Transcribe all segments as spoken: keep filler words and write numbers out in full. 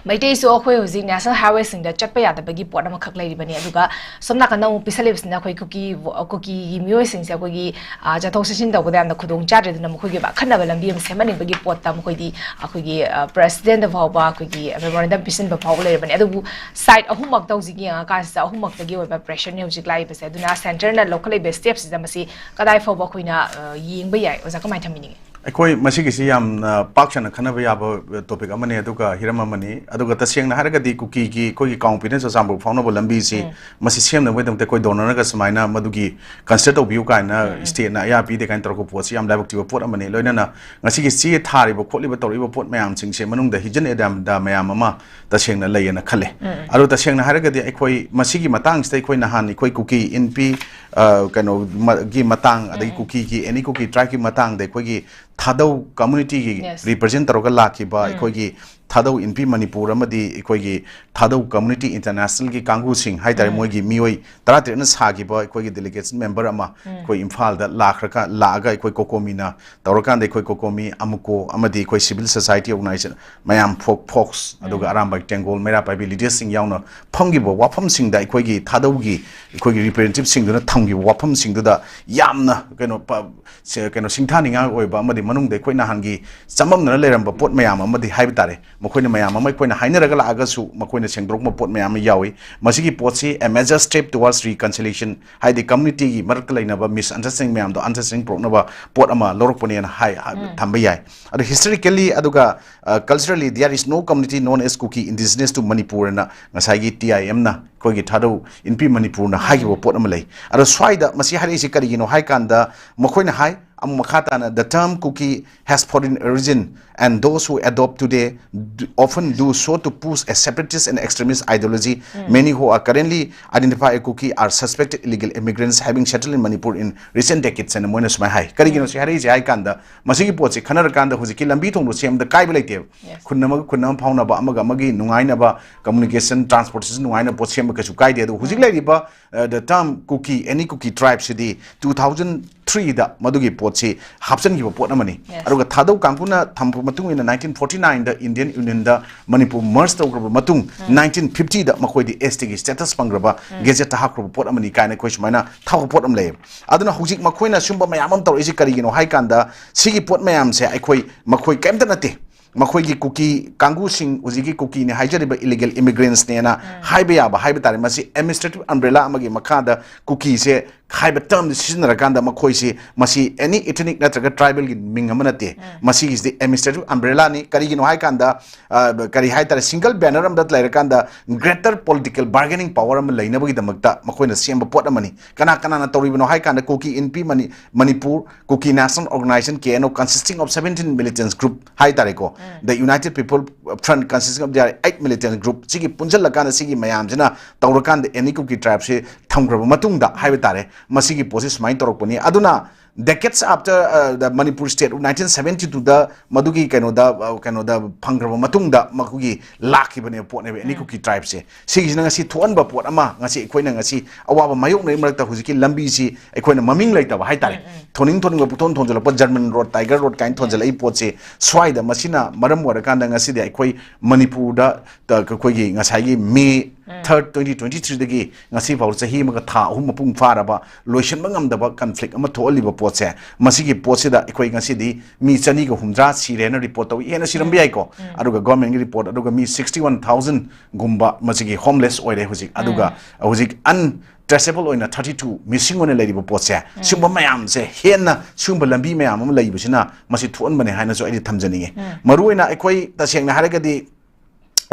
ꯃꯩꯇꯩꯁꯨ ꯑꯩꯈꯣꯏ ꯍꯧꯖꯤꯛ ꯅꯦꯁꯅꯦꯜ ꯍꯥꯏꯋꯦꯁꯤꯡꯗ ꯆꯠꯄ ꯌꯥꯗꯕꯒꯤ ꯄꯣꯠ ꯑꯃꯈꯛ ꯂꯩꯔꯤꯕꯅꯤ꯫ ꯑꯗꯨꯒ ꯁꯣꯝ ꯅꯥꯀꯟꯗ ꯑꯃꯨꯛ ꯄꯤꯁꯜꯂꯤꯕꯁꯤꯅ ꯑꯩꯈꯣꯏ ꯀꯨꯀꯤ, ꯀꯨꯀꯤꯒꯤ ꯃꯤꯑꯣꯏꯁꯤꯡꯁꯦ ꯑꯩꯈꯣꯏꯒꯤ, ꯑ, ꯆꯠꯊꯣꯛ ꯆꯠꯁꯤꯟ ꯇꯧꯕꯗ ꯌꯥꯝꯅ ꯈꯨꯗꯣꯡ ꯆꯥꯗ꯭ꯔꯦ꯫ ꯑꯗꯨꯅ ꯃꯈꯣꯏꯒꯤ ꯑꯣꯏꯕ ꯑꯈꯟꯅꯕ ꯂꯝꯕꯤ ꯑꯃ ꯁꯦꯝꯍꯟꯅꯤꯡꯕꯒꯤ ꯄꯣꯠꯇ ꯃꯈꯣꯏꯗꯤ ꯑꯩꯈꯣꯏꯒꯤ, ꯑ, ꯄ꯭ꯔꯦꯁꯤꯗꯦꯟꯗ ꯐꯥꯎꯕ ꯑꯩꯈꯣꯏꯒꯤ ꯃꯦꯃꯣꯔꯦꯟꯗꯝ ꯄꯤꯁꯤꯟꯕ ꯐꯥꯎꯕ ꯂꯩꯔꯕꯅꯤ꯫ ꯑꯗꯨꯕꯨ ꯁꯥꯏꯠ ꯑꯍꯨꯝꯃꯛꯇ ꯍꯧꯖꯤꯛ ꯌꯦꯡꯉꯀꯥꯟꯁꯤꯗ ꯑꯍꯨꯝꯃꯛꯇꯒꯤ ꯑꯣꯏꯕ ꯄ꯭ꯔꯦꯁꯔꯅꯤ ꯍꯧꯖꯤꯛ ꯂꯥꯛꯏꯕꯁꯦ꯫ ꯑꯗꯨꯅ ꯁꯦꯟꯇꯔꯅ ꯂꯧꯈꯠꯂꯛꯏꯕ ꯁ꯭ꯇꯦꯞꯁꯤꯗ ꯃꯁꯤ ꯀꯗꯥꯏ ꯐꯥꯎꯕ ꯑꯩꯈꯣꯏꯅ, ꯑ, ꯌꯦꯡꯕ ꯌꯥꯏ? ꯑꯣꯖꯥ, ꯀꯃꯥꯏꯅ ꯊꯝꯕꯤꯅꯤꯡꯉꯤ? ꯑꯩꯈꯣꯏ ꯃꯁꯤꯒꯤꯁꯤ ꯌꯥꯝꯅ ꯄꯥꯛ ꯁꯟꯅ ꯈꯟꯅꯕ ꯌꯥꯕ ꯇꯣꯄꯤꯛ ꯑꯃꯅꯤ, ꯑꯗꯨꯒ ꯍꯤꯔꯝ ꯑꯃꯅꯤ꯫ ꯑꯗꯨꯒ ꯇꯁꯦꯡꯅ ꯍꯥꯏꯔꯒꯗꯤ ꯀꯨꯀꯤꯒꯤ ꯑꯩꯈꯣꯏꯒꯤ ꯀꯥꯡꯄꯣꯛꯄꯤꯗꯩꯅ ꯆꯨꯔꯆꯥꯟꯄꯨꯔ ꯐꯥꯎꯅꯕ ꯂꯝꯕꯤꯁꯤ, ꯎꯝ꯫ ꯃꯁꯤ ꯁꯦꯝꯅꯕꯒꯤꯗꯃꯛꯇ ꯑꯩꯈꯣꯏ ꯗꯣꯅꯔꯅꯒ ꯁꯨꯃꯥꯏꯅ ꯃꯗꯨꯒꯤ ꯀꯟꯁꯤꯗꯔ ꯇꯧꯕꯤꯌꯨ ꯀꯥꯏꯅ ꯎꯝ, ꯎꯝ꯫ ꯁ꯭ꯇꯦꯠꯅ ꯑꯌꯥꯕ ꯄꯤꯗꯦ ꯀꯥꯏꯅ ꯇꯧꯔꯛꯄ ꯄꯣꯠꯁꯤ ꯌꯥꯝ ꯂꯥꯏꯕꯛ ꯊꯤꯕ ꯄꯣꯠ ꯑꯃꯅꯤ꯫ ꯂꯣꯏꯅꯅ ꯉꯁꯤꯒꯤ ꯆꯦ ꯊꯥꯔꯤꯕ ꯈꯣꯠꯂꯤꯕ ꯇꯧꯔꯛꯏꯕ ꯄꯣꯠ ꯃꯌꯥꯝꯁꯤꯡꯁꯦ ꯃꯅꯨꯡꯗ hidden agenda ꯃꯌꯥꯝ ꯑꯃ ꯇꯁꯦꯡꯅ ꯂꯩꯌꯦꯅ ꯈꯜꯂꯦ꯫ ꯎꯝ, ꯎꯝ꯫ ꯑꯗꯣ ꯇꯁꯦꯡꯅ ꯍꯥꯏꯔꯒꯗꯤ ꯑꯩꯈꯣꯏ ꯃꯁꯤꯒꯤ ꯃꯇꯥꯡꯁꯤꯗ ꯑꯩꯈꯣꯏ ꯅꯍꯥꯟ ꯑꯩꯈꯣꯏ ꯀꯨꯀꯤ ꯏꯟꯄꯤ, ꯑ, ꯀꯩꯅꯣ ꯃ-, ꯒꯤ ꯃꯇꯥꯡ, ꯑꯗꯒꯤ ꯎꯝ, ꯎꯝ꯫ ꯀꯨꯀꯤꯒꯤ, ꯑꯦꯅꯤ ꯀꯨꯀꯤ ꯇ꯭ꯔꯥꯏꯕꯀꯤ ꯃꯇꯥꯡꯗ ꯑꯩꯈꯣꯏꯒꯤ ꯊꯥꯗꯧ ꯀꯝꯃꯨꯅꯤꯇꯤꯒꯤ Yes. ꯔꯤꯄ꯭ꯔꯖꯦꯟ ꯇꯧꯔꯒ ꯂꯥꯛꯈꯤꯕ ꯎꯝ꯫ ꯑꯩꯈꯣꯏꯒꯤ ꯊꯥꯗꯧ ꯏꯟꯄꯤ ꯃꯅꯤꯄꯨꯔ ꯑꯃꯗꯤ ꯑꯩꯈꯣꯏꯒꯤ ꯊꯥꯗꯧ ꯀꯝꯃꯨꯅꯤꯇꯤ ꯏꯟꯇꯔꯅꯦꯁꯅꯦꯜꯒꯤ ꯀꯥꯡꯕꯨꯁꯤꯡ ꯍꯥꯏꯇꯥꯔꯦ, ꯎꯝ꯫ ꯃꯣꯏꯒꯤ ꯃꯤꯑꯣꯏ ꯇꯔꯥꯇꯔꯦꯠꯅ ꯁꯥꯈꯤꯕ ꯑꯩꯈꯣꯏꯒꯤ ꯗꯦꯂꯤꯒꯦꯁꯟ ꯃꯦꯝꯕꯔ ꯑꯃ ꯎꯝ꯫ ꯑꯩꯈꯣꯏ ꯏꯝꯐꯥꯜꯗ ꯂꯥꯛꯈ꯭ꯔꯒ, ꯂꯥꯛꯑꯒ ꯑꯩꯈꯣꯏ ꯀꯣꯀꯣꯃꯤꯅ ꯇꯧꯔꯀꯥꯟꯗ ꯑꯩꯈꯣꯏ ꯀꯣꯀꯣꯃꯤ, ꯑꯃꯨꯀꯣ ꯑꯃꯗꯤ ꯑꯩꯈꯣꯏ ꯁꯤꯚꯤꯜ ꯁꯣꯁꯥꯏꯇꯤ ꯑꯣꯔꯒꯅꯥꯏꯖꯦꯁꯟ ꯃꯌꯥꯝ, ꯐꯣꯛ-, ꯐꯣꯛꯁ, ꯑꯗꯨꯒ ꯎꯝ꯫ ꯑꯔꯥꯝꯕꯥꯏ ꯇꯦꯡꯒꯣꯜ, ꯃꯩꯔꯥ ꯄꯥꯏꯕꯤ ꯂꯤꯗꯔꯁꯤꯡ ꯌꯥꯎꯅ ꯐꯝꯈꯤꯕ ꯋꯥꯐꯝꯁꯤꯡꯗ ꯑꯩꯈꯣꯏꯒꯤ ꯊꯥꯗꯧꯒꯤ ꯑꯩꯈꯣꯏꯒꯤ ꯔꯤꯄ꯭ꯔꯖꯦꯟꯇꯦꯇꯤꯚꯁꯤꯡꯗꯨꯅ ꯊꯝꯈꯤꯕ ꯋꯥꯐꯝꯁꯤꯡꯗꯨꯗ ꯌꯥꯝꯅ ꯀꯩꯅꯣ ꯄ-, ꯁꯦ-, ꯀꯩꯅꯣ ꯁꯤꯡꯊꯥꯅꯤꯡꯉꯥꯏ ꯑꯣꯏꯕ ꯑꯃꯗꯤ ꯃꯅꯨꯡꯗ ꯑꯩꯈꯣꯏ ꯅꯍꯥꯟꯒꯤ ꯆꯃꯝꯅꯅ ꯂꯩꯔꯝꯕ ꯄꯣꯠ ꯃꯌꯥꯝ ꯑꯃꯗꯤ ꯍꯥꯏꯕ ꯇꯥꯔꯦ, ꯃꯈꯣꯏꯅ ꯃꯌꯥꯝ ꯑꯃ ꯑꯩꯈꯣꯏꯅ ꯍꯥꯏꯅꯔꯒ ꯂꯥꯛꯑꯒꯁꯨ ꯃꯈꯣꯏꯅ ꯁꯦꯡꯗꯣꯔꯛꯄ ꯄꯣꯠ ꯃꯌꯥꯝ ꯑꯃ ꯌꯥꯎꯏ꯫ ꯃꯁꯤꯒꯤ ꯄꯣꯠꯁꯤ a major step towards reconciliation, ꯍꯥꯏꯗꯤ ꯀꯝꯃ꯭ꯌꯨꯅꯤꯇꯤꯒꯤ ꯃꯔꯛꯇ ꯂꯩꯅꯕ misunderstanding ꯃꯌꯥꯝꯗꯣ understanding ꯄꯨꯔꯛꯅꯕ ꯄꯣꯠ ꯑꯃ ꯂꯧꯔꯛꯄꯅꯦꯅ ꯍꯥꯏ, ꯍꯥꯏ, ꯎꯝ꯫ ꯊꯝꯕ ꯌꯥꯏ꯫ ꯑꯗꯣ historically ꯑꯗꯨꯒ, ꯑ, culturally there is no community known as Kuki indigenous to Manipur ꯑꯅ ꯉꯁꯥꯏꯒꯤ T I M ꯅ ꯑꯩꯈꯣꯏꯒꯤ ꯊꯥꯗꯧ ꯏꯟꯄꯤ ꯃꯅꯤꯄꯨꯔꯅ ꯎꯝ꯫ ꯍꯥꯏꯈꯤꯕ ꯄꯣꯠ ꯑꯃ ꯂꯩ꯫ ꯑꯗꯣ ꯁ꯭ꯋꯥꯏꯗ ꯃꯁꯤ ꯍꯥꯏꯔꯛꯏꯁꯤ ꯀꯔꯤꯒꯤꯅꯣ ꯍꯥꯏ ꯀꯥꯟꯗ ꯃꯈꯣꯏꯅ ꯍꯥꯏ, ꯑꯃꯨꯛ ꯃꯈꯥ ꯇꯥꯅ, "The term Kuki has foreign origin and those who adopt today d-, often do so to push a separatist and extremist ideology. Um. Many who are currently identified as Kuki are suspected illegal immigrants having settled in Manipur in recent decades" ꯍꯥꯏꯅ ꯃꯣꯏꯅ ꯁꯨꯃꯥꯏꯅ ꯍꯥꯏ꯫ ꯀꯔꯤꯒꯤꯅꯣ ꯎꯝ꯫ ꯁꯤ ꯍꯥꯏꯔꯛꯏꯁꯦ ꯍꯥꯏ ꯀꯥꯟꯗ, ꯃꯁꯤꯒꯤ ꯄꯣꯠꯁꯦ ꯈꯟꯅꯔꯀꯥꯟꯗ ꯍꯧꯖꯤꯛꯀꯤ ꯂꯝꯕꯤ ꯊꯣꯡꯗꯣ ꯁꯦꯝꯕꯗ ꯀꯥꯏꯕ ꯂꯩꯇꯦꯕ꯫ Yes. ꯈꯨꯟ ꯑꯃꯒ ꯈꯨꯟ ꯑꯃ ꯐꯥꯎꯅꯕ, ꯑꯃꯒ ꯑꯃꯒꯤ ꯅꯨꯡꯉꯥꯏꯅꯕ, communication, transportation ꯅꯨꯡꯉꯥꯏꯅꯕ ꯄꯣꯠ ꯁꯦꯝꯕ ꯀꯩꯁꯨ ꯀꯥꯏꯗꯦ꯫ ꯑꯗꯨ ꯍꯧꯖꯤꯛ ꯂꯩꯔꯤꯕ, uh, the term Kuki, any Kuki tribe CD two thousand three ꯗ ꯃꯗꯨꯒꯤ ꯄꯣꯠꯁꯤ ꯍꯥꯞꯆꯤꯟꯈꯤꯕ ꯄꯣꯠ ꯑꯃꯅꯤ꯫ Yes. ꯑꯗꯨꯒ ꯊꯥꯗꯧ ꯀꯥꯡꯕꯨꯅ ꯊꯝꯕ ꯃꯇꯨꯡ ꯏꯟꯅ nineteen forty nine ꯗ Indian Union ꯗ ꯃꯅꯤꯄꯨꯔ merge ꯇꯧꯈ꯭ꯔꯕ ꯃꯇꯨꯡ nineteen fifty ꯗ ꯃꯈꯣꯏꯗꯤ S T ꯒꯤ status ꯐꯪꯈ꯭ꯔꯕ, gazette ꯇ ꯍꯥꯞꯈ꯭ꯔꯕ ꯄꯣꯠ ꯑꯃꯅꯤ ꯀꯥꯏꯅ ꯑꯩꯈꯣꯏ ꯁꯨꯃꯥꯏꯅ ꯊꯥꯕ ꯄꯣꯠ ꯑꯃ ꯂꯩꯌꯦꯕ꯫ ꯑꯗꯨꯅ ꯍꯧꯖꯤꯛ ꯃꯈꯣꯏꯅ ꯁꯨꯝꯕ ꯃꯌꯥꯝ ꯑꯃ ꯇꯧꯔꯛꯏꯁꯤ ꯀꯔꯤꯒꯤꯅꯣ ꯍꯥꯏ ꯀꯥꯟꯗ, ꯁꯤꯒꯤ ꯄꯣꯠ ꯃꯌꯥꯝꯁꯦ ꯑꯩꯈꯣꯏ, ꯃꯈꯣꯏ ꯀꯩꯝꯇ ꯅꯠꯇꯦ꯫ ꯃꯈꯣꯏꯒꯤ ꯀꯨꯀꯤ ꯀꯥꯡꯕꯨꯁꯤꯡ, ꯍꯧꯖꯤꯛꯀꯤ ꯀꯨꯀꯤꯅꯤ ꯍꯥꯏꯖꯔꯤꯕ illegal immigrants ꯅꯦꯅ ꯍꯥꯏꯕ ꯌꯥꯕ ꯍꯥꯏꯕ ꯇꯥꯔꯦ꯫ ꯃꯁꯤ administrative umbrella ꯑꯃꯒꯤ ꯃꯈꯥꯗ ꯀꯨꯀꯤꯁꯦ ꯍꯥꯏꯕ term ꯁꯤ ꯁꯤꯖꯤꯟꯅꯔꯀꯥꯟꯗ ꯃꯈꯣꯏꯁꯤ, ꯃꯁꯤ any ethnic ꯅꯠꯇ꯭ꯔꯒ tribal ꯒꯤ ꯃꯤꯡ ꯑꯃ ꯅꯠꯇꯦ꯫ ꯃꯁꯤꯒꯤꯁꯤꯗꯤ administrative umbrella ꯅꯤ꯫ ꯀꯔꯤꯒꯤꯅꯣ ꯍꯥꯏ ꯀꯥꯟꯗ, ꯑ, ꯀꯔꯤ ꯍꯥꯏ ꯇꯥꯔꯦ, single banner ꯑꯃꯗ ꯂꯩꯔꯀꯥꯟꯗ greater political bargaining power ꯑꯃ ꯂꯩꯅꯕꯒꯤꯗꯃꯛꯇ ꯃꯈꯣꯏꯅ ꯁꯦꯝꯕ ꯄꯣꯠ ꯑꯃꯅꯤ꯫ ꯀꯅꯥ ꯀꯅꯥꯅ ꯇꯧꯔꯤꯕꯅꯣ ꯍꯥꯏ ꯀꯥꯟꯗ, Kuki Inpi Mani-, Manipur, Kuki National Organization, K N O, consisting of seventeen militant group ꯍꯥꯏ ꯇꯥꯔꯦꯀꯣ, the United People Front consisting of their eight militant group, ꯁꯤꯒꯤ ꯄꯨꯟꯁꯤꯜꯂꯀꯥꯟꯗ ꯁꯤꯒꯤ ꯃꯌꯥꯝꯁꯤꯅ ꯇꯧꯔꯀꯥꯟꯗ any Kuki tribe ꯁꯤ ꯊꯝꯈ꯭ꯔꯕ ꯃꯇꯨꯡꯗ ꯍꯥꯏꯕ ꯇꯥꯔꯦ, ꯃꯁꯤꯒꯤ ꯄꯣꯠꯁꯤ ꯁꯨꯃꯥꯏꯅ ꯇꯧꯔꯛꯄꯅꯤ꯫ ꯑꯗꯨꯅ decades after, uh, the Manipur state nineteen seventy two ꯗ ꯃꯗꯨꯒꯤ ꯀꯩꯅꯣꯗ, ꯑ, ꯀꯩꯅꯣꯗ ꯐꯪꯈ꯭ꯔꯕ ꯃꯇꯨꯡꯗ ꯃꯈꯣꯏꯒꯤ ꯂꯥꯛꯈꯤꯕꯅꯦꯕ ꯄꯣꯠꯅꯦꯕ any Kuki tribe ꯁꯦ꯫ ꯁꯤꯒꯤꯁꯤꯅ ꯉꯁꯤ ꯊꯣꯛꯍꯟꯕ ꯄꯣꯠ ꯑꯃ, ꯉꯁꯤ ꯑꯩꯈꯣꯏꯅ ꯉꯁꯤ ꯑꯋꯥꯕ ꯃꯥꯌꯣꯛꯅꯔꯤ ꯃꯔꯛꯇ ꯍꯧꯖꯤꯛꯀꯤ ꯂꯝꯕꯤꯁꯤ ꯑꯩꯈꯣꯏꯅ ꯃꯃꯤꯡ ꯂꯩꯇꯕ ꯍꯥꯏ ꯇꯥꯔꯦ, ꯊꯣꯟꯅꯤꯡ ꯊꯣꯟꯅꯤꯡꯕ ꯄꯨꯊꯣꯟ ꯊꯣꯟꯖꯜꯂꯛꯄ German road, Tiger road ꯀꯥꯏꯅ ꯊꯣꯟꯖꯜꯂꯛꯏ ꯄꯣꯠꯁꯦ ꯁ꯭ꯋꯥꯏꯗ, ꯃꯁꯤꯅ ꯃꯔꯝ ꯑꯣꯏꯔꯀꯥꯟꯗ ꯉꯁꯤꯗꯤ ꯑꯩꯈꯣꯏ ꯃꯅꯤꯄꯨꯔꯗ, ꯇ-, ꯑꯩꯈꯣꯏꯒꯤ ꯉꯁꯥꯏꯒꯤ May third, twenty twenty three ꯗꯒꯤ ꯉꯁꯤ ꯐꯥꯎ ꯆꯍꯤ ꯑꯃꯒ ꯊꯥ ꯑꯍꯨꯝ ꯃꯄꯨꯡ ꯐꯥꯔꯕ ꯂꯣꯏꯁꯤꯟꯕ ꯉꯝꯗꯕ conflict ꯑꯃ ꯊꯣꯛꯍꯜꯂꯤꯕ ꯄꯣꯠꯁꯦ, ꯃꯁꯤꯒꯤ ꯄꯣꯠꯁꯤꯗ ꯑꯩꯈꯣꯏ ꯉꯁꯤꯗꯤ ꯃꯤ ꯆꯅꯤꯒ ꯍꯨꯝꯗ꯭ꯔꯥ ꯁꯤꯔꯦꯅ report ꯇꯧꯏ, ꯍꯦꯟꯅ ꯁꯤꯔꯝꯕ ꯌꯥꯏꯀꯣ꯫ ꯑꯗꯨꯒ government ꯒꯤ report, ꯑꯗꯨꯒ ꯃꯤ sixty one thousand ꯒꯨꯝꯕ ꯃꯁꯤꯒꯤ homeless ꯑꯣꯏꯔꯦ ꯍꯧꯖꯤꯛ꯫ ꯑꯗꯨꯒ ꯍꯧꯖꯤꯛ untraceable ꯑꯣꯏꯅ thirty two missing ꯑꯣꯏꯅ ꯂꯩꯔꯤꯕ ꯄꯣꯠꯁꯦ, ꯁꯤꯒꯨꯝꯕ ꯃꯌꯥꯝꯁꯦ, ꯍꯦꯟꯅ ꯁꯤꯒꯨꯝꯕ ꯂꯝꯕꯤ ꯃꯌꯥꯝ ꯑꯃ ꯂꯩꯕꯁꯤꯅ ꯃꯁꯤ ꯊꯣꯛꯍꯟꯕꯅꯦ ꯍꯥꯏꯅꯁꯨ ꯑꯩꯗꯤ ꯊꯝꯖꯅꯤꯡꯉꯤ꯫ ꯃꯔꯨꯑꯣꯏꯅ ꯑꯩꯈꯣꯏ ꯇꯁꯦꯡꯅ ꯍꯥꯏꯔꯒꯗꯤ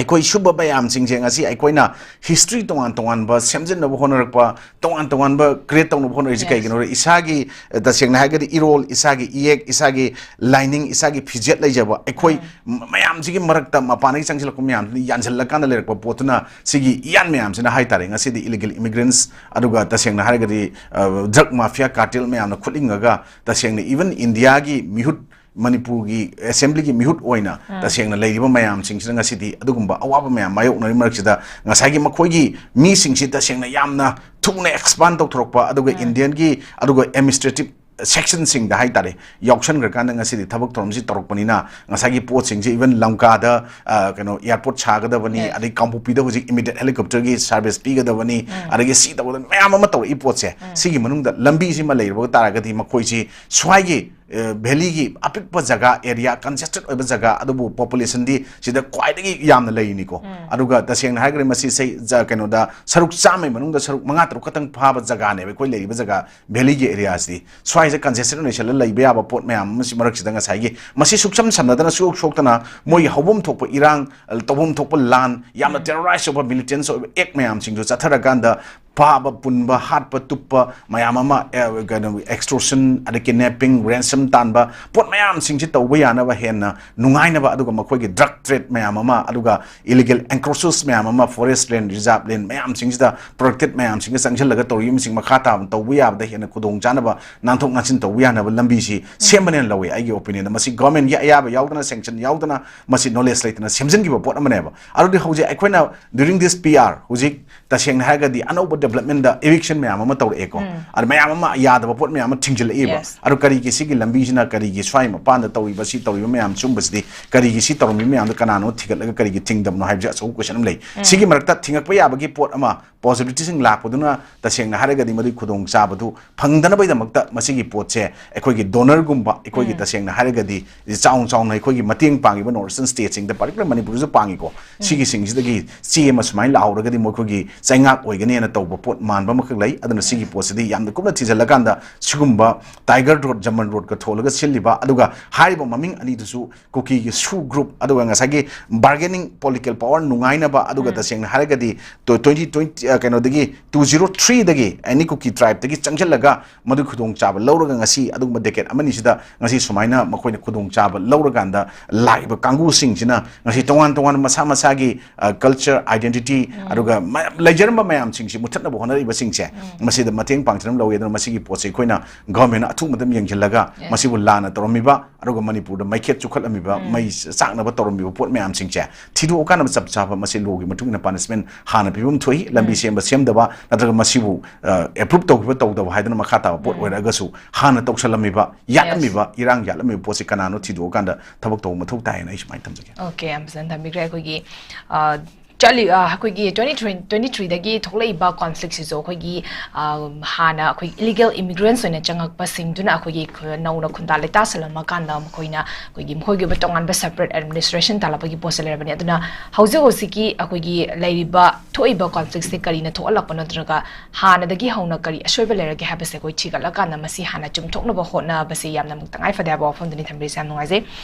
ꯑꯩꯈꯣꯏ ꯁꯨꯝꯕ ꯃꯌꯥꯝꯁꯤꯡꯁꯦ ꯉꯁꯤ ꯑꯩꯈꯣꯏꯅ history ꯇꯣꯉꯥꯟ ꯇꯣꯉꯥꯟꯕ ꯁꯦꯝꯖꯤꯟꯅꯕ ꯍꯣꯠꯅꯔꯛꯄ, ꯇꯣꯉꯥꯟ ꯇꯣꯉꯥꯟꯕ create ꯇꯧꯅꯕ ꯍꯣꯠꯅꯔꯤꯁꯤ Yes. ꯀꯩꯒꯤꯅꯣ? ꯏꯁꯥꯒꯤ, ꯑ, ꯇꯁꯦꯡꯅ ꯍꯥꯏꯔꯒꯗꯤ ꯏꯔꯣꯜ, ꯏꯁꯥꯒꯤ ꯏꯌꯦꯛ, ꯏꯁꯥꯒꯤ ꯂꯥꯏꯅꯤꯡ, ꯏꯁꯥꯒꯤ ꯐꯤꯖꯦꯠ ꯂꯩꯖꯕ ꯑꯩꯈꯣꯏ ꯃ-, ꯃꯌꯥꯝꯁꯤꯒꯤ ꯃꯔꯛꯇ ꯃꯄꯥꯟꯗꯒꯤ ꯆꯪꯁꯤꯜꯂꯛꯄ ꯃꯌꯥꯝꯁꯤꯅ ꯌꯥꯟꯁꯤꯜꯂꯀꯥꯟꯗ ꯂꯩꯔꯛꯄ ꯄꯣꯠꯇꯨꯅ ꯁꯤꯒꯤ ꯏꯌꯥꯟ ꯃꯌꯥꯝꯁꯤꯅ ꯍꯥꯏ ꯇꯥꯔꯦ꯫ ꯉꯁꯤꯗꯤ illegal immigrants, ꯑꯗꯨꯒ ꯇꯁꯦꯡꯅ ꯍꯥꯏꯔꯒꯗꯤ, ꯑ, drug mafia cartel ꯃꯌꯥꯝꯅ ꯈꯨꯠꯂꯤꯡꯉꯒ ꯇꯁꯦꯡꯅ even ꯏꯟꯗꯤꯌꯥꯒꯤ ꯃꯤꯍꯨꯠ ꯃꯅꯤꯄꯨꯔꯒꯤ ꯑꯦꯁꯦꯝꯕ꯭ꯂꯤꯒꯤ ꯃꯤꯍꯨꯠ ꯑꯣꯏꯅ ꯇꯁꯦꯡꯅ ꯂꯩꯔꯤꯕ ꯃꯌꯥꯝꯁꯤꯡꯁꯤꯅ ꯉꯁꯤꯗꯤ ꯑꯗꯨꯒꯨꯝꯕ ꯑꯋꯥꯕ ꯃꯌꯥꯝ ꯃꯥꯌꯣꯛꯅꯔꯤ ꯃꯔꯛꯁꯤꯗ ꯉꯁꯥꯏꯒꯤ ꯃꯈꯣꯏꯒꯤ ꯃꯤꯁꯤꯡꯁꯤ ꯇꯁꯦꯡꯅ ꯌꯥꯝꯅ ꯊꯨꯅ ꯑꯦꯛꯁꯄꯥꯟ ꯇꯧꯊꯣꯔꯛꯄ, ꯑꯗꯨꯒ ꯏꯟꯗꯤꯌꯟꯒꯤ ꯑꯗꯨꯒ ꯑꯦꯗꯃꯤꯅꯤꯁꯇ꯭ꯔꯦꯇꯤꯞ ꯁꯦꯛꯁꯟꯁꯤꯡꯗ ꯍꯥꯏꯇꯥꯔꯦ, ꯌꯥꯎꯁꯟꯈ꯭ꯔꯀꯥꯟꯗ ꯉꯁꯤꯗꯤ ꯊꯕꯛ ꯊꯧꯔꯝꯁꯤ ꯇꯧꯔꯛꯄꯅꯤꯅ ꯉꯁꯥꯏꯒꯤ ꯄꯣꯠꯁꯤꯡꯁꯦ, ꯏꯚꯟ ꯂꯪꯀꯥꯗ, ꯑ, ꯀꯩꯅꯣ, ꯑꯦꯌꯥꯔꯄꯣꯔꯠ ꯁꯥꯒꯗꯕꯅꯤ, ꯑꯗꯩ ꯀꯥꯡꯄꯣꯛꯄꯤꯗ ꯍꯧꯖꯤꯛ ꯏꯃꯤꯗꯦꯠ ꯍꯦꯂꯤꯀꯣꯞꯇꯔꯒꯤ ꯁꯥꯔꯚꯤꯁ ꯄꯤꯒꯗꯕꯅꯤ, ꯑꯗꯒꯤ ꯁꯤ ꯇꯧꯒꯗꯕꯅꯤ, ꯃꯌꯥꯝ ꯑꯃ ꯇꯧꯔꯛꯏ ꯄꯣꯠꯁꯦ꯫ ꯁꯤꯒꯤ ꯃꯅꯨꯡꯗ ꯂꯝꯕꯤꯁꯤꯃ ꯂꯩꯔꯕ ꯇꯥꯔꯒꯗꯤ ꯃꯈꯣꯏꯁꯤ ꯁ꯭ꯋꯥꯏꯒꯤ, ꯑ, ꯚꯦꯂꯤꯒꯤ ꯑꯄꯤꯛꯄ ꯖꯒꯥ, ꯑꯦꯔꯤꯌꯥ, ꯀꯟꯖꯦꯁꯇꯦꯠ ꯑꯣꯏꯕ ꯖꯒꯥ, ꯑꯗꯨꯕꯨ ꯄꯣꯄꯨꯂꯦꯁꯟꯗꯤ ꯁꯤꯗ ꯈ꯭ꯋꯥꯏꯗꯒꯤ ꯌꯥꯝꯅ ꯂꯩꯔꯤꯅꯤꯀꯣ꯫ ꯑꯗꯨꯒ ꯇꯁꯦꯡꯅ ꯍꯥꯏꯔꯒꯗꯤ ꯃꯁꯤ ꯁꯩ-, ꯖ-, ꯀꯩꯅꯣꯗ ꯁꯔꯨꯛ ꯆꯥꯝꯃꯒꯤ ꯃꯅꯨꯡꯗ ꯁꯔꯨꯛ ꯃꯉꯥ ꯇꯔꯨꯛ ꯈꯛꯇꯪ ꯐꯥꯕ ꯖꯒꯥꯅꯦꯕ ꯑꯩꯈꯣꯏ ꯂꯩꯔꯤꯕ ꯖꯒꯥ, ꯚꯦꯂꯤꯒꯤ ꯑꯦꯔꯤꯌꯥꯁꯤꯗꯤ꯫ ꯁ꯭ꯋꯥꯏꯁꯦ ꯀꯟꯖꯦꯁꯇꯦꯠ ꯑꯣꯏꯅ ꯂꯩꯁꯜꯂ ꯂꯩꯕ ꯌꯥꯕ ꯄꯣꯠ ꯃꯌꯥꯝ ꯑꯃꯁꯤ ꯃꯔꯛꯁꯤꯗ ꯉꯁꯥꯏꯒꯤ ꯃꯁꯤ ꯁꯨꯛꯁꯝ ꯁꯝꯅꯗꯅ ꯁꯨꯛꯁꯣꯛ ꯁꯣꯛꯇꯅ ꯃꯣꯏꯒꯤ ꯍꯧꯐꯝ ꯊꯣꯛꯄ ꯏꯔꯥꯡ, ꯇꯧꯐꯝ ꯊꯣꯛꯄ ꯂꯥꯟ, ꯌꯥꯝꯅ ꯇꯦꯔꯣꯔꯥꯏꯁ ꯑꯣꯏꯕ ꯃꯤꯂꯤꯇꯦꯟꯁ ꯑꯣꯏꯕ ꯑꯦꯛ ꯃꯌꯥꯝꯁꯤꯡꯗꯨ ꯆꯠꯊꯔꯀꯥꯟꯗ ꯐꯥꯕ, ꯄꯨꯟꯕ, ꯍꯥꯠꯄ, ꯇꯨꯞꯄ ꯃꯌꯥꯝ ꯑꯃ, ꯑꯦ, ꯀꯩꯅꯣ, ꯑꯦꯛꯁꯇꯣꯔꯁꯟ, ꯑꯗꯩ ꯀꯤꯗꯅꯦꯄꯤꯡ, ꯔꯦꯟꯁꯝ ꯇꯥꯟꯕ, ꯄꯣꯠ ꯃꯌꯥꯝꯁꯤꯡꯁꯤ ꯇꯧꯕ ꯌꯥꯅꯕ ꯍꯦꯟꯅ ꯅꯨꯡꯉꯥꯏꯅꯕ, ꯑꯗꯨꯒ ꯃꯈꯣꯏꯒꯤ ꯗ꯭ꯔꯒ ꯇ꯭ꯔꯦꯗ ꯃꯌꯥꯝ ꯑꯃ, ꯑꯗꯨꯒ ꯏꯂꯤꯒꯦꯜ ꯑꯦꯟꯀ꯭ꯔꯣꯆꯦꯁ ꯃꯌꯥꯝ ꯑꯃ, ꯐꯣꯔꯦꯁ ꯂꯦꯟ, ꯔꯤꯖꯥꯔꯚ ꯂꯦꯟ ꯃꯌꯥꯝꯁꯤꯡꯁꯤꯗ ꯄ꯭ꯔꯣꯇꯦꯛꯇꯦꯗ ꯃꯌꯥꯝꯁꯤꯡꯒ ꯆꯪꯁꯤꯜꯂꯒ ꯇꯧꯔꯤꯕꯁꯤꯡ ꯃꯈꯥ ꯇꯥꯕ ꯇꯧꯕ ꯌꯥꯕꯗ ꯍꯦꯟꯅ ꯈꯨꯗꯣꯡ ꯆꯥꯅꯕ, ꯅꯥꯟꯊꯣꯛ ꯅꯥꯟꯁꯤꯟ ꯇꯧꯕ ꯌꯥꯅꯕ ꯂꯝꯕꯤꯁꯤ ꯁꯦꯝꯕꯅꯦꯅ ꯂꯧꯋꯤ ꯑꯩꯒꯤ ꯑꯣꯄꯤꯅꯤꯌꯟꯗ꯫ ꯃꯁꯤ ꯒꯚꯔꯟꯃꯦꯟꯒꯤ ꯑꯌꯥꯕ ꯌꯥꯎꯗꯅ, ꯁꯦꯡꯁꯟ ꯌꯥꯎꯗꯅ, ꯃꯁꯤ ꯅꯣꯂꯦꯖ ꯂꯩꯇꯅ ꯁꯦꯝꯖꯤꯟꯈꯤꯕ ꯄꯣꯠ ꯑꯃꯅꯦꯕ꯫ ꯑꯗꯨꯗꯤ ꯍꯧꯖꯤꯛ ꯑꯩꯈꯣꯏꯅ during this P R, ꯍꯧꯖꯤꯛ ꯇꯁꯦꯡꯅ ꯍꯥꯏꯔꯒꯗꯤ ꯑꯅꯧꯕ ꯗꯦꯕꯂꯞꯃꯦꯟꯗ ꯏꯚꯤꯛꯁꯟ ꯃꯌꯥꯝ ꯑꯃ ꯇꯧꯔꯛꯑꯦꯀꯣ꯫ ꯑꯗ ꯃꯌꯥꯝ ꯑꯃ ꯌꯥꯗꯕ ꯄꯣꯠ ꯃꯌꯥꯝ ꯑꯃ ꯊꯤꯡꯖꯤꯜꯂꯛꯏꯕ꯫ Yes. ꯑꯗꯣ ꯀꯔꯤꯒꯤ ꯁꯤꯒꯤ ꯂꯝꯕꯤꯁꯤꯅ ꯀꯔꯤꯒꯤ ꯁ꯭ꯋꯥꯏ ꯃꯄꯥꯟꯗ ꯇꯧꯔꯤꯕ, ꯁꯤ ꯇꯧꯔꯤꯕ ꯃꯌꯥꯝ ꯁꯨꯝꯕꯁꯤꯗꯤ, ꯀꯔꯤꯒꯤ ꯁꯤ ꯇꯧꯔꯝꯃꯤ ꯃꯌꯥꯝꯗꯣ ꯀꯅꯥꯅꯣ ꯊꯤꯒꯠꯂꯒ ꯀꯔꯤꯒꯤ ꯊꯤꯡꯗꯕꯅꯣ ꯍꯥꯏꯕꯁꯦ ꯑꯆꯧꯕ ꯀꯣꯏꯁꯟ ꯑꯃ ꯂꯩ꯫ ꯁꯤꯒꯤ ꯃꯔꯛꯇ ꯊꯤꯡꯉꯛꯄ ꯌꯥꯕꯒꯤ ꯄꯣꯠ ꯑꯃ, ꯄꯣꯁꯤꯕꯤꯂꯤꯇꯤꯁꯤꯡ ꯂꯥꯛꯄꯗꯨꯅ ꯇꯁꯦꯡꯅ ꯍꯥꯏꯔꯒꯗꯤ ꯃꯗꯨꯒꯤ ꯈꯨꯗꯣꯡꯆꯥꯕꯗꯨ ꯐꯪꯗꯅꯕꯒꯤꯗꯃꯛꯇ ꯃꯁꯤꯒꯤ ꯄꯣꯠꯁꯦ ꯑꯩꯈꯣꯏꯒꯤ ꯗꯣꯅꯔꯒꯨꯝꯕ, ꯑꯩꯈꯣꯏꯒꯤ ꯇꯁꯦꯡꯅ ꯍꯥꯏꯔꯒꯗꯤ ꯆꯥꯎꯅ ꯆꯥꯎꯅ ꯑꯩꯈꯣꯏꯒꯤ ꯃꯇꯦꯡ ꯄꯥꯡꯉꯤꯕ ꯅꯣꯔꯠ ꯏꯁꯇꯔꯟ ꯁ꯭ꯇꯦꯠꯁꯤꯡꯗ, ꯄꯥꯔꯇꯤꯀꯨꯂꯔ ꯃꯅꯤꯄꯨꯔꯗꯁꯨ ꯄꯥꯡꯉꯤꯀꯣ꯫ ꯁꯤꯒꯤꯁꯤꯡꯁꯤꯗꯒꯤ ꯆꯦ ꯑꯃ ꯁꯨꯃꯥꯏꯅ ꯂꯥꯛꯍꯧꯔꯒꯗꯤ ꯃꯈꯣꯏꯒꯤ ꯆꯩꯉꯥꯛ ꯑꯣꯏꯒꯅꯦꯅ ꯇꯧꯕ ꯄꯣꯠ ꯃꯥꯟꯕ ꯑꯃꯈꯛ ꯂꯩ꯫ ꯑꯗꯨꯅ ꯁꯤꯒꯤ ꯄꯣꯠꯁꯤꯗꯤ ꯌꯥꯝꯅ ꯀꯨꯞꯅ ꯊꯤꯖꯤꯜꯂꯀꯥꯟꯗ ꯁꯤꯒꯨꯝꯕ ꯇꯥꯏꯒꯔ ꯔꯣꯗ, ꯖꯃꯟ ꯔꯣꯗꯀ ꯊꯣꯜꯂꯒ ꯁꯤꯜꯂꯤꯕ, ꯑꯗꯨꯒ ꯍꯥꯏꯔꯤꯕ ꯃꯃꯤꯡ ꯑꯅꯤꯗꯨꯁꯨ ꯀꯨꯀꯤꯒꯤ ꯁꯨ ꯒ꯭ꯔꯨꯞ, ꯑꯗꯨꯒ ꯉꯁꯥꯏꯒꯤ ꯕꯥꯔꯒꯦꯅꯤꯡ ꯄꯣꯂꯤꯇꯤꯀꯦꯜ ꯄꯥꯋꯔ ꯅꯨꯡꯉꯥꯏꯅꯕ, ꯑꯗꯨꯒ ꯇꯁꯦꯡꯅ ꯍꯥꯏꯔꯒꯗꯤ ꯇ꯭ꯋꯦꯟꯇꯤ ꯇ꯭ꯋꯦꯟꯇꯤ, ꯑ, ꯀꯩꯅꯣꯗꯒꯤ, ꯇꯨ ꯖꯤꯔꯣ ꯊ꯭ꯔꯤꯗꯒꯤ ꯑꯦꯅꯤ ꯀꯨꯀꯤ ꯇ꯭ꯔꯥꯏꯕꯇꯒꯤ ꯆꯪꯁꯤꯜꯂꯒ ꯃꯗꯨꯒꯤ ꯈꯨꯗꯣꯡꯆꯥꯕ ꯂꯧꯔꯒ ꯉꯁꯤ ꯑꯗꯨꯒꯨꯝꯕ ꯗꯦꯀꯦꯠ ꯑꯃꯅꯤꯁꯤꯗ ꯉꯁꯤ ꯁꯨꯃꯥꯏꯅ ꯃꯈꯣꯏꯅ ꯈꯨꯗꯣꯡꯆꯥꯕ ꯂꯧꯔꯀꯥꯟꯗ ꯂꯥꯛꯏꯕ ꯀꯥꯡꯕꯨꯁꯤꯡꯁꯤꯅ ꯉꯁꯤ ꯇꯣꯉꯥꯟ ꯇꯣꯉꯥꯟꯕ ꯃꯁꯥ ꯃꯁꯥꯒꯤ, ꯑ, ꯀꯜꯆꯔ, ꯑꯥꯏꯗꯦꯟꯇꯤꯇꯤ, ꯑꯗꯨꯒ ꯃꯌꯥꯝ ꯂꯩꯖꯔꯝꯕ ꯃꯌꯥꯝꯁꯤꯡꯁꯤ ꯃꯨꯊꯠ ꯍꯣꯠꯅꯔꯤꯕꯁꯤꯡꯁꯦ ꯃꯁꯤꯗ ꯃꯇꯦꯡ ꯄꯥꯡꯖꯅꯕ ꯂꯧꯏ꯫ ꯑꯗꯨꯅ ꯃꯁꯤꯒꯤ ꯄꯣꯠꯁꯦ ꯑꯩꯈꯣꯏꯅ ꯒꯚꯔꯟꯃꯦꯟꯠꯅ ꯑꯊꯨꯕ ꯃꯇꯝ ꯌꯦꯡꯁꯤꯜꯂꯒ ꯃꯁꯤꯕꯨ ꯂꯥꯟꯅ ꯇꯧꯔꯝꯃꯤꯕ, ꯑꯗꯨꯒ ꯃꯅꯤꯄꯨꯔꯗ ꯃꯩꯈꯦꯠ ꯆꯨꯈꯠꯂꯝꯃꯤꯕ, ꯃꯩ ꯆꯥꯛꯅꯕ ꯇꯧꯔꯝꯃꯤꯕ ꯄꯣꯠ ꯃꯌꯥꯝꯁꯤꯡꯁꯦ ꯊꯤꯗꯣꯛꯑꯀꯥꯟꯗ ꯆꯞ ꯆꯥꯕ ꯃꯁꯤ ꯂꯣꯒꯤ ꯃꯇꯨꯡ ꯏꯟꯅ ꯄꯅꯤꯁꯃꯦꯟꯠ ꯍꯥꯟꯅ ꯄꯤꯐꯝ ꯊꯣꯛꯏ꯫ ꯂꯝꯕꯤ ꯁꯦꯝꯕ ꯁꯦꯝꯗꯕ ꯅꯠꯇ꯭ꯔꯒ ꯃꯁꯤꯕꯨ ꯑꯦꯄ꯭ꯔꯨꯞ ꯇꯧꯈꯤꯕ ꯇꯧꯗꯕ ꯍꯥꯏꯗꯅ ꯃꯈꯥ ꯇꯥꯕ ꯄꯣꯠ ꯑꯣꯏꯔꯒꯁꯨ ꯍꯥꯟꯅ ꯇꯧꯁꯜꯂꯝꯃꯤꯕ, ꯌꯥꯠꯂꯝꯃꯤꯕ, ꯏꯔꯥꯡ ꯌꯥꯠꯂꯝꯃꯤꯕ ꯄꯣꯠꯁꯦ ꯀꯅꯥꯅꯣ ꯊꯤꯗꯣꯛꯑꯀꯥꯟꯗ ꯊꯕꯛ ꯇꯧꯕ ꯃꯊꯧ ꯇꯥꯏ ꯍꯥꯏꯅ ꯑꯩ ꯁꯨꯃꯥꯏꯅ ꯊꯝꯖꯒꯦ꯫ ꯑꯣꯀꯦ, ꯌꯥꯝ ꯐꯖꯅ ꯊꯝꯕꯤꯈ꯭ꯔꯦ꯫ ꯑꯩꯈꯣꯏꯒꯤ ꯑ, ꯆꯠꯂꯤ ꯑ, ꯑꯩꯈꯣꯏꯒꯤ ꯇ꯭ꯋꯦꯟꯇꯤ ꯇ꯭ꯋꯦꯟꯇꯤ ꯊ꯭ꯔꯤꯗꯒꯤ ꯊꯣꯛꯂꯛꯏꯕ ꯀꯣꯟꯐ꯭ꯂꯤꯛꯁꯤꯁꯨ ꯑꯩꯈꯣꯏꯒꯤ ꯑ, ꯍꯥꯟꯅ ꯑꯩꯈꯣꯏ ꯏꯂꯤꯒꯦꯜ ꯏꯃꯤꯒ꯭ꯔꯦꯟꯠꯁ ꯑꯣꯏꯅ ꯆꯪꯉꯛꯄꯁꯤꯡꯗꯨꯅ ꯑꯩꯈꯣꯏꯒꯤ ꯈ- ꯅꯧꯅ ꯈꯨꯟꯗꯥ ꯂꯩꯇꯥ ꯁꯜꯂꯝꯃꯀꯥꯟꯗ ꯃꯈꯣꯏꯅ ꯑꯩꯈꯣꯏꯒꯤ ꯃꯈꯣꯏꯒꯤ ꯑꯣꯏꯕ ꯇꯣꯉꯥꯟꯕ ꯁꯦꯄꯔꯦꯠ ꯑꯦꯗꯃꯤꯅꯤꯁꯇ꯭ꯔꯦꯁꯟ ꯇꯥꯜꯂꯛꯄꯒꯤ ꯄꯣꯠꯁꯦ ꯂꯩꯔꯕꯅꯤ꯫ ꯑꯗꯨꯅ ꯍꯧꯖꯤꯛ ꯍꯧꯖꯤꯛꯀꯤ ꯑꯩꯈꯣꯏꯒꯤ ꯂꯩꯔꯤꯕ ꯊꯣꯛꯏꯕ ꯀꯣꯟꯐ꯭ꯂꯤꯛꯁꯁꯦ ꯀꯔꯤꯅ ꯊꯣꯛꯍꯜꯂꯛꯄꯅꯣ ꯅꯠꯇ꯭ꯔꯒ ꯍꯥꯟꯅꯗꯒꯤ ꯍꯧꯅ ꯀꯔꯤ ꯑꯁꯣꯏꯕ ꯂꯩꯔꯒꯦ ꯍꯥꯏꯕꯁꯦ ꯑꯩꯈꯣꯏ ꯊꯤꯒꯠꯂꯀꯥꯟꯗ ꯃꯁꯤ ꯍꯥꯟꯅ ꯆꯨꯝꯊꯣꯛꯅꯕ ꯍꯣꯠꯅꯕꯁꯦ ꯌꯥꯝꯅ ꯑꯃꯨꯛ ꯇꯉꯥꯏ ꯐꯗꯦ ꯍꯥꯏꯕ ꯋꯥꯐꯝꯗꯨꯅꯤ ꯊꯝꯕꯤꯔꯤꯁꯦ꯫ ꯌꯥꯝ ꯅꯨꯡꯉꯥꯏꯖꯩ꯫